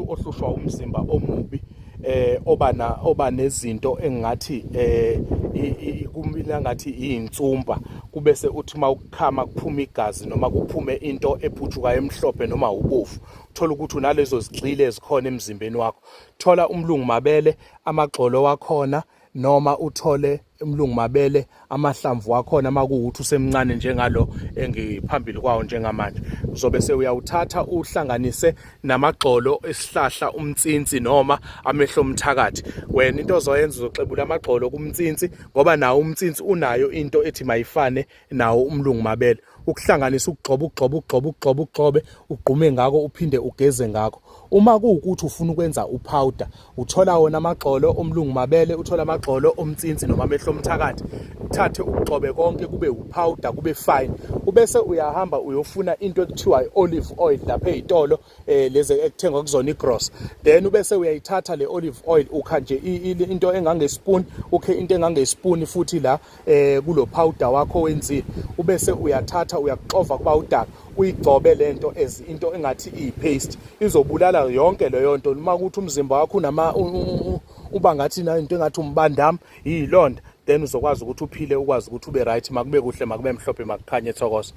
Ohlushwa umzimba omubi, oba na oba nezinto engathi kumina ngathi iyinsumpa, kubese uthi uma ukukhama kuphuma igazi noma kuphume into ephuthukayo emhlophe noma ubovu, uthola ukuthi unalezo zigxile ezikhona emzimbeni wakho. Thola umlungu mabele, amagxolo wakhona, noma uthole umlungu mabele, amahlamvu wakhona, makuwukuthi usemncane njengalo engiphambili kwawo njengamanje. Uzobe sewuyawuthatha uhlanganise namagxolo esihlahla umnsinsi noma amehlo omthakathi. Wena into ozoyenza, uzoxebula amagxolo kumnsinsi, ngoba nawo umnsinsi unayo into ethi mayifane nawo umlungu mabele. Ukuhlanganisa, ukugxoba, ukugxoba, ukugxoba, ukugxoba, ukugxobe, ugqume ngako, uphinde ugeze ngakho. Uma kuwukuthi ufuna ukwenza upowder, uthola wona amagxolo omlungu mabele, uthola amagxolo omnsinsi noma amehlo omthakathi, uthathe ukugxobe konke kube upowder, kube fine. Ubese uyahamba uyofuna into ekuthiwa i-olive oil lapha ey'tolo, lezi ekuthengwa kuzona igross. Then ubese uyayithatha le olive oil, ukha nje into engangespoon, ukhe into engangespoon futhi la kulo powder wakho wenzile. Ubese uyathatha, uyakuxova kuba udaka, uyigcobe lento as into engathi iyi-paste. Izobulala yonke leyo nto. Uma kuthi umzimba wakho unama uba ngathi na into engathi umbandam, iyilonda, then uzokwazi ukuthi uphile, ukwazi ukuthi ube right. Makube kuhle, makube mhlophe, makukhanye. Thokoza.